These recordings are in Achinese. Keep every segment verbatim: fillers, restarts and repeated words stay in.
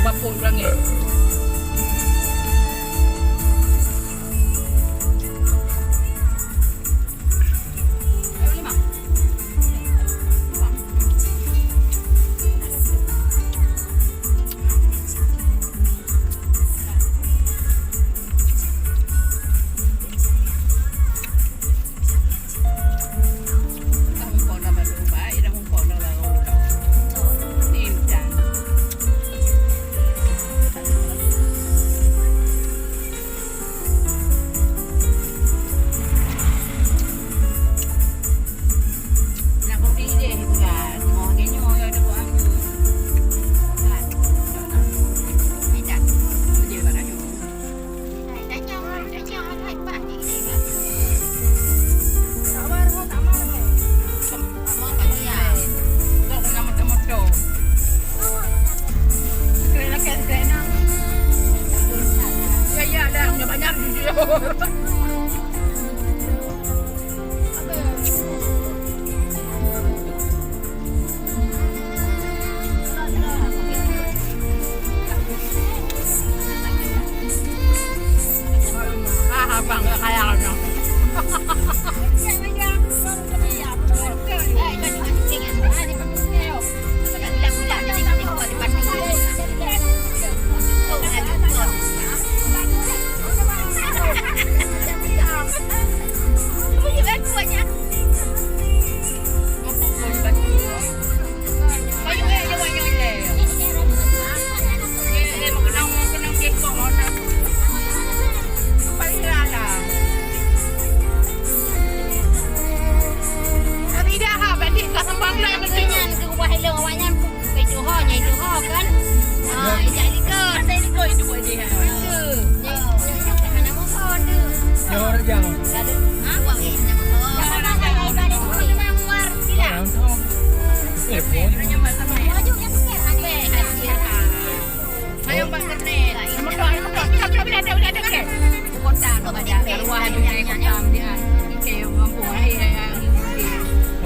Pampung langit.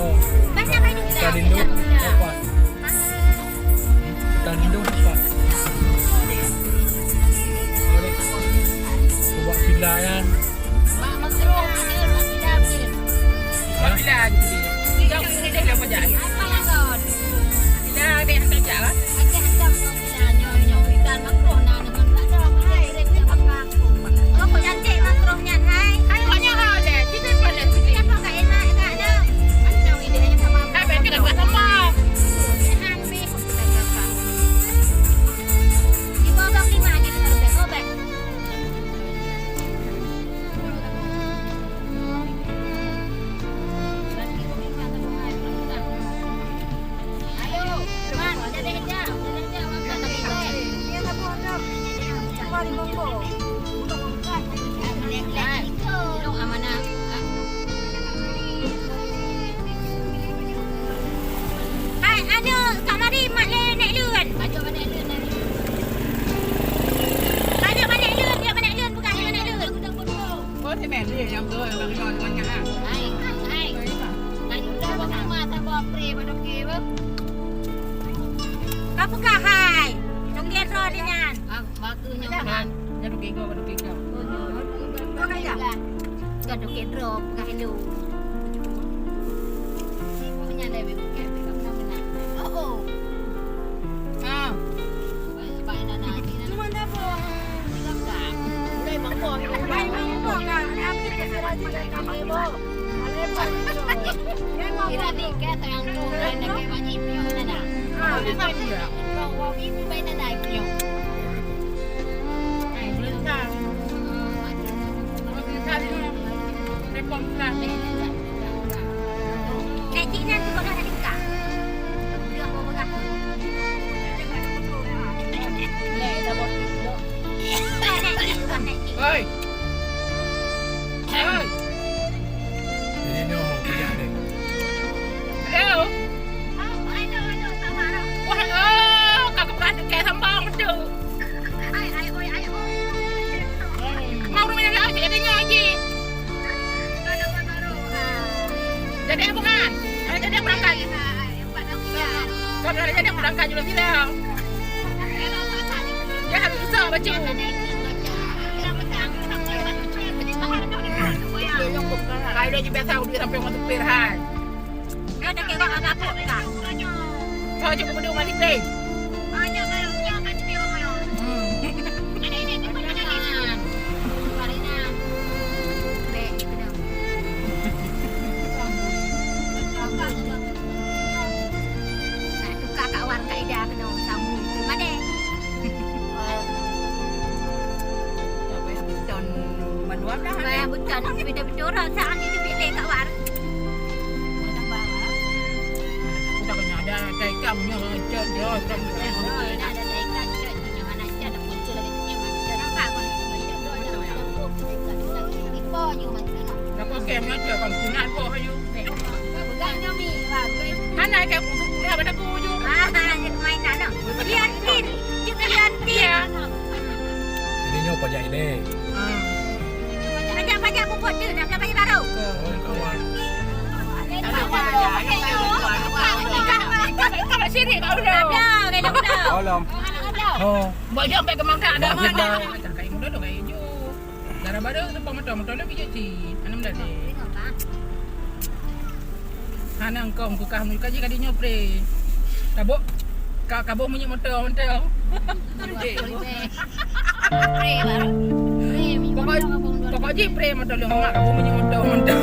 Oh. Tadi tu, Pak. Tadi tu, Pak. Buat pila kan? Mak Makro, ada Mak Pila, Pil. Mak Pila, Pil. Tiga puluh dah berjalan. Apa langgar? Pila, ada yang tak jalan. Ada yang tak jalan. Nyoe, nyoe, Pila Makro, nah, dengan tak ada. Hai, ini apa? Oh, kok cantik Makro nyan, hai. Hai, banyak hal deh. Kita pada tu. Kenapa kak enak, kak, dah? Macam ini hanya sama. Hai, baik, kena buat sama. Hai, baik. Di bawah lima aja, kita robek, robek. Hai, anu, Kak Mari, mat lé nek lôn. Bacut mat nek lôn, nek lôn. Bacut mat nek lôn, bacut mat nek lôn, bukan mat nek lôn. Oh, si Mary yang tu, yang tu, yang tu, yang tu. Hai, hai. Kan udah bawa rumah, tak bawa pre, pada okey, apa? Kau peugah, hai. Tunggu droe di nyan. Ah, bagus nyoe. Nyan, nyan dukik kau, dukik kau. Oh, kaya. Ka dukik droe, peugah hello. Tengok nyan dah, bebek, bebek, bebek, bebek. Oh, oh. Ah. Cuma dah, Bu. Dah, Bu. Dah, Bu. Dah, Bu. Ira ni ke sayang tu, dah nak ke wajib pion dah. Ah, kita pun dah. Kau wajib bai dah dah pion. Ai, belum tahu. Belum tahu. Telepon pula. Nek cik nyan sekolah dah dekat. Dia mau berah. Nek, dah buat. Nek, nek, nek, nek. Oi. Oi. Ini nyoe ho kejak deh. Hello. Wah, oh, ka keupeugah keu sambang beutôi. Ai, ai, oi, ai, oi. Mau rumah yang lain, jadi nyoe ji. Jadi bukan? Ada jadi berangkat. Kalau ada jadi berangkat juga bilang. Baca. Hai, dah biasa udah sampai masuk pil hai. Dia dah kira agak apa kah? Kau cukup berdua balik deh. Hmm. Nah, tukar kat warung Kak Ida kena sambung tu madeh. Apa ya, beton manual dah. Apa ya, beton, beton-beton orang saat itu bilik kat war. Aku tak kena ada, ada ikan punya, cek dia, cek dia. Oh, dah ada ikan, cek dia, mana cek, ada pun tu lagi, cek mana cek. Nampak kau ni, cek dia, cek dia, cek dia. Ipo je macam mana. Dah pakai macam kau, sunat kau, ayu. Hana ke aku tu, dah pada aku je. Ah, dia mainan dah. Liantin, dia liantin. Ya. Jadi nyoe pajak ini. Pajak-pajak pupuk tu, nak beli pajak baru. Oh, kawan. Kalau sini kau dah. Ada, ada, ada. Tolong. Oh. Buat dia sampai ke mangkak dah. Dah, dah. Kayu muda tu kayu hijau. Dara baru tu pun motor, motor lagi je ci. Anem dah ni. Hana engkau muka kamu kaji kadi nyoe pre. Kabok ka kabok munyi motor, motor. Pre baru. Pre. Pokok pokok ji pre motor lu mak kabok munyi motor, motor.